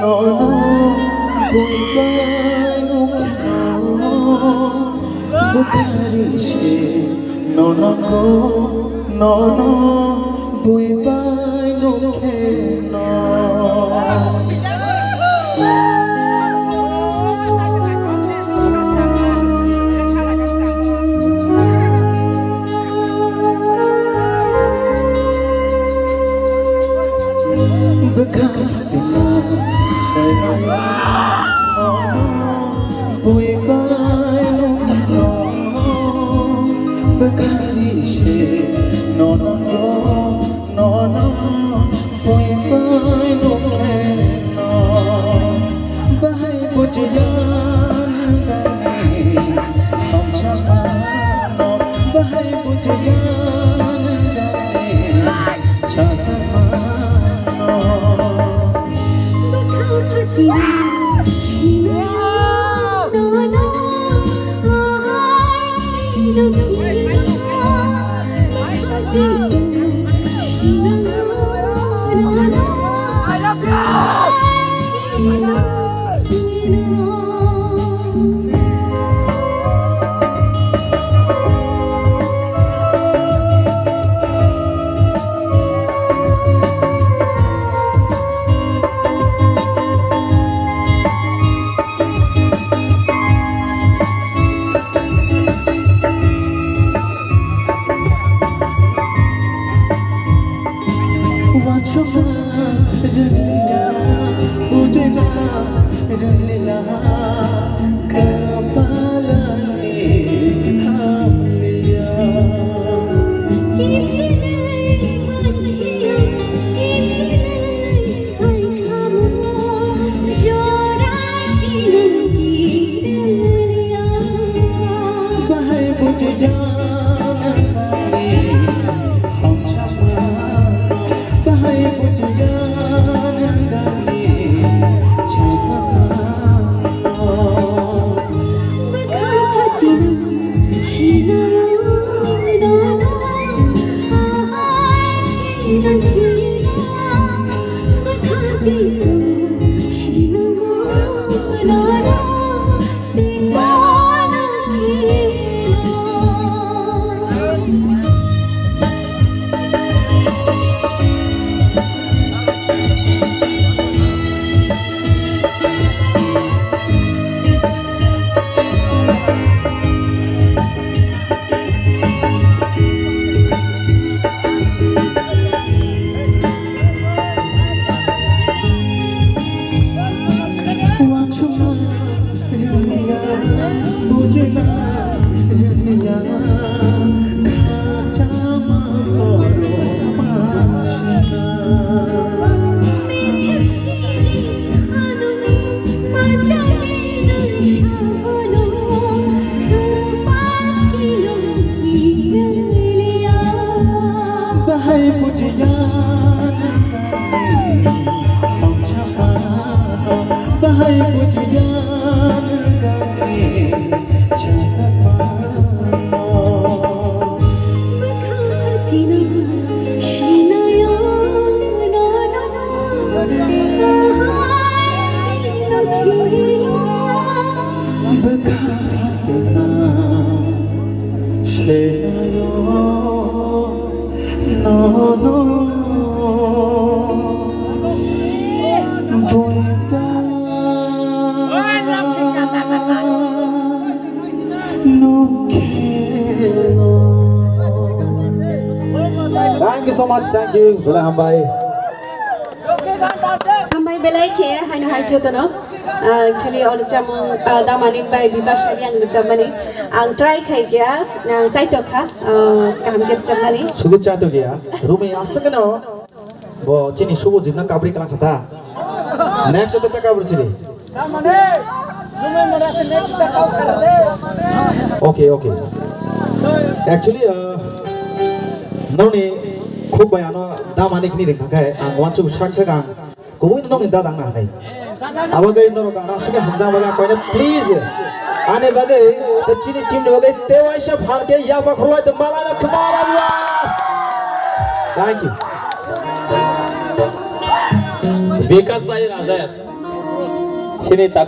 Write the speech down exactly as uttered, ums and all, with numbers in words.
Nono buibai nukno bwkhari se nono ko nono buibai nukno. Bwkha fatima saimaya nono buibai nukno bwkhari se nono ko nono buibai nukno bahai bujiya nangani hamsa mano bahai bujiya nangani. Uansukma rwngliya, bujiba rwngliya, kwpalni hamliya. Bahai bujiya nangani hamsa mano, bahai bujiya nangani chasa mano. Bahai bujiya nangani hamsa mano, bahai bujiya nangani chasa mano. Bwkha fatima saimaya nono buibai nukno. Thank you so much, thank you, belai hambai. Hambai belai khe, haino hai jotono. Ah, actually, oro chamung, ah, Damani bai Bipasha yang rwchapmani. Ang try khai khe, ang chaitok kha, ah, kaham khe rwchapmani. Sudu chaitok ya, rumi aswk no. Bo chini Subhajit no kabri kala khata. Next ta kabri chini. Okay, okay. Actually, uh, noni khub bai ano damani kini ring khakai ang wansu sak sak ang kubui noni dadang na nai. Abo gai norok ang suka hamjang baga koine please. Ani bagai the chini team ni bagai tewaisa phan ke ya ba khulai the malana khmara. Thank you. Bikash bhai Rajesh. Sini tak